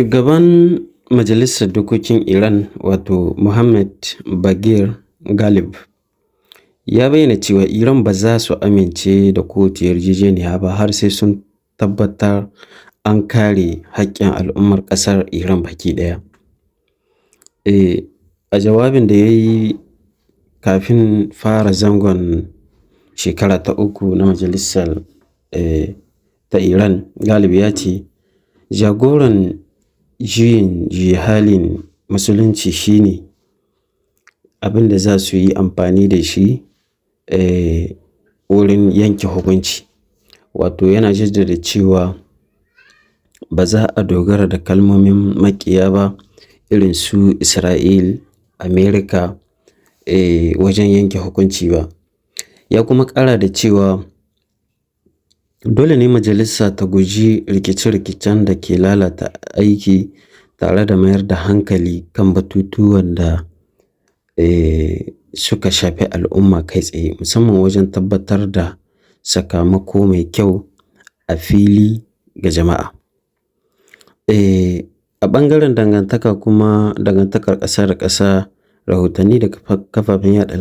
Shugaban Majalisar Dokokin Iran, wato Mohammad Bagher Ghalibaf, ya bayyana cewa Iran ba za su amince da kowace yarjejeniya ba har sai sun tabbatar an kare haƙƙin al'ummar ƙasar Iran baki ɗaya. A jawabin da ya yi kafin fara zangon shekara ta uku na Majalisar ta Iran, Ghalibaf ya ce jagoran juyin juya halin Musulunci shi ne abin da za su yi amfani da shi wurin yanke hukunci. Wato yana jaddada cewa ba za a dogara da kalmomin maƙiya ba irin su Isra'il, Amerika wajen yanke hukunci ba. Ya kuma ƙara da cewa dole ne majalisa ta guji rikice-rikicen da ke lalata aiki tare da mayar da hankali kan batutuwan da suka shafi al'umma kai tsaye, musamman wajen tabbatar da sakamako mai kyau a fili ga jama'a. A ɓangaren dangantaka kuma dangantakar ƙasa da ƙasa, rahotanni daga kafafen yaɗa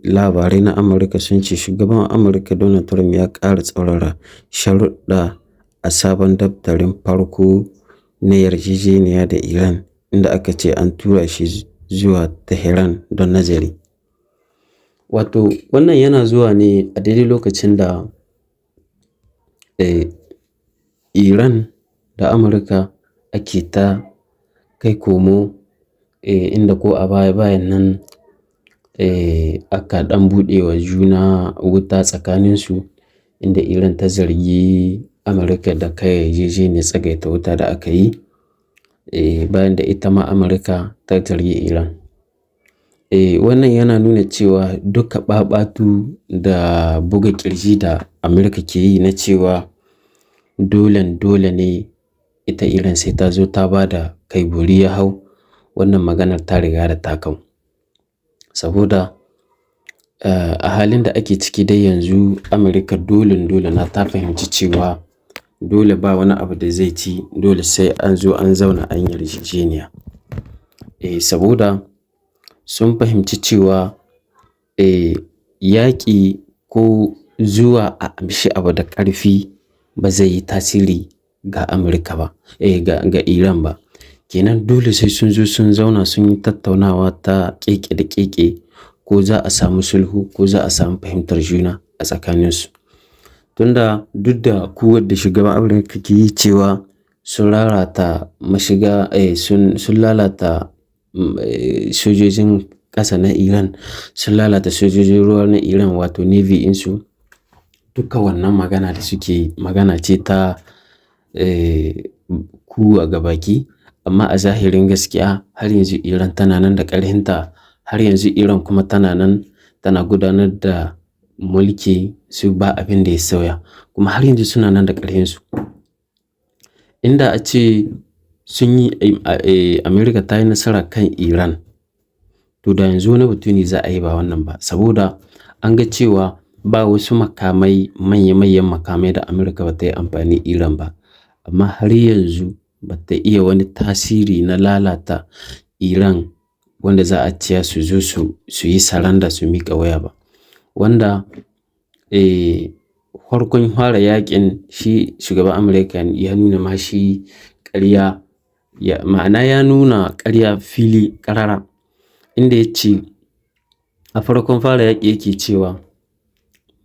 labarai na Amurka sun ce shugaban Amurka Donald Trump ya ƙara tsaurara sharuɗa a sabon daftarin farko na yarjejeniya da Iran, inda aka ce an tura shi zuwa Tehran don nazari. Wato wannan yana zuwa ne a daidai lokacin da Iran da Amurka ake ta kai komo, inda ko a baya-bayan nan aka ɗan buɗe wa juna wuta tsakaninsu, inda Iran ta zargi Amurka da karya yarjejeniyar tsagaita wuta da aka yi, bayan da ita ma Amurka ta zargi Iran. Wannan yana nuna cewa duka ɓaɓatu da buga ƙirji da Amurka ke yi na cewa dolen dole ne ita Iran sai ta zo ta ba da kai bori ya hau, wannan maganar ta riga da ta kau. Saboda a halin da ake ciki dai yanzu, Amurka dolen dole na ta fahimci cewa dole ba wani abu da zai ci, dole sai an zo an zauna an yi yarjejeniya. Saboda sun fahimci cewa yaƙi ko zuwa a amshi abu da ƙarfi ba zai yi tasiri ga Amurka ba, ga Iran ba. Kenan dole sai sun zo sun zauna sun yi tattaunawa ta keke da keke, ko za a samu sulhu ko za a samu fahimtar juna a tsakaninsu. Tunda duk da kuwar da shugaban Amurka ke yi cewa sun lalata mashiga, sun lalata sojojin ƙasa na Iran, sun lalata sojojin ruwa na Iran, wato navy ɗinsu, duka wannan magana da suke yi magana ce ta kuwa ga baki. Amma a zahirin gaskiya, har yanzu Iran tana nan da ƙarhinta, har yanzu Iran kuma tana nan tana gudanar da mulki su, ba abin da ya sauya, kuma har yanzu suna nan da ƙarhinsu. Inda a ce sun yi Amerika ta yi nasara kan Iran, to da yanzu wani batu ne za a yi ba wannan ba, saboda an ga cewa ba wasu makamai, manya-manyan makamai da Amurka ba ta yi amfani Iran ba, amma har yanzu ba ta iya wani tasiri na lalata Iran wanda za a ciya su zo su yi saranda su miƙa waya ba. Wanda farkon fara yaƙin, shi shugaban Amurka ya nuna ma shi ƙarya, ma'ana ya nuna ƙarya fili ƙarara, inda ya ce a farkon fara yaƙi yake cewa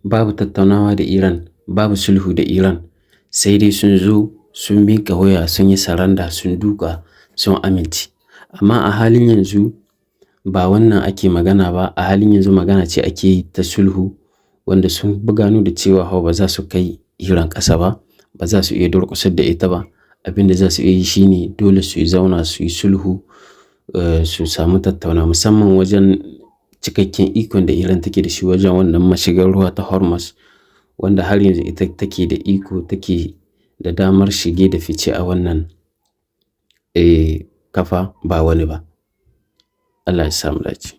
babu tattaunawa da Iran, babu sulhu da Iran, sai dai sun zo sun miƙa waya, sun yi saranda, sun duka, sun amince. Amma a halin yanzu ba wannan ake magana ba, a halin yanzu magana ce ake yi ta sulhu, wanda sun gano da cewa hau ba za su kai Iran ƙasa ba, ba za su iya durƙusar da ita ba. Abin da za su iya yi shine dole su zauna su yi sulhu, su samu tattauna, musamman wajen cikakken ikon da Iran take da shi wajen wannan mashigar ruwa ta Hormuz, wanda har yanzu ita take da iko, take da damar shige da fice a wannan kafa, ba wani ba. Allah ya sa mu dace.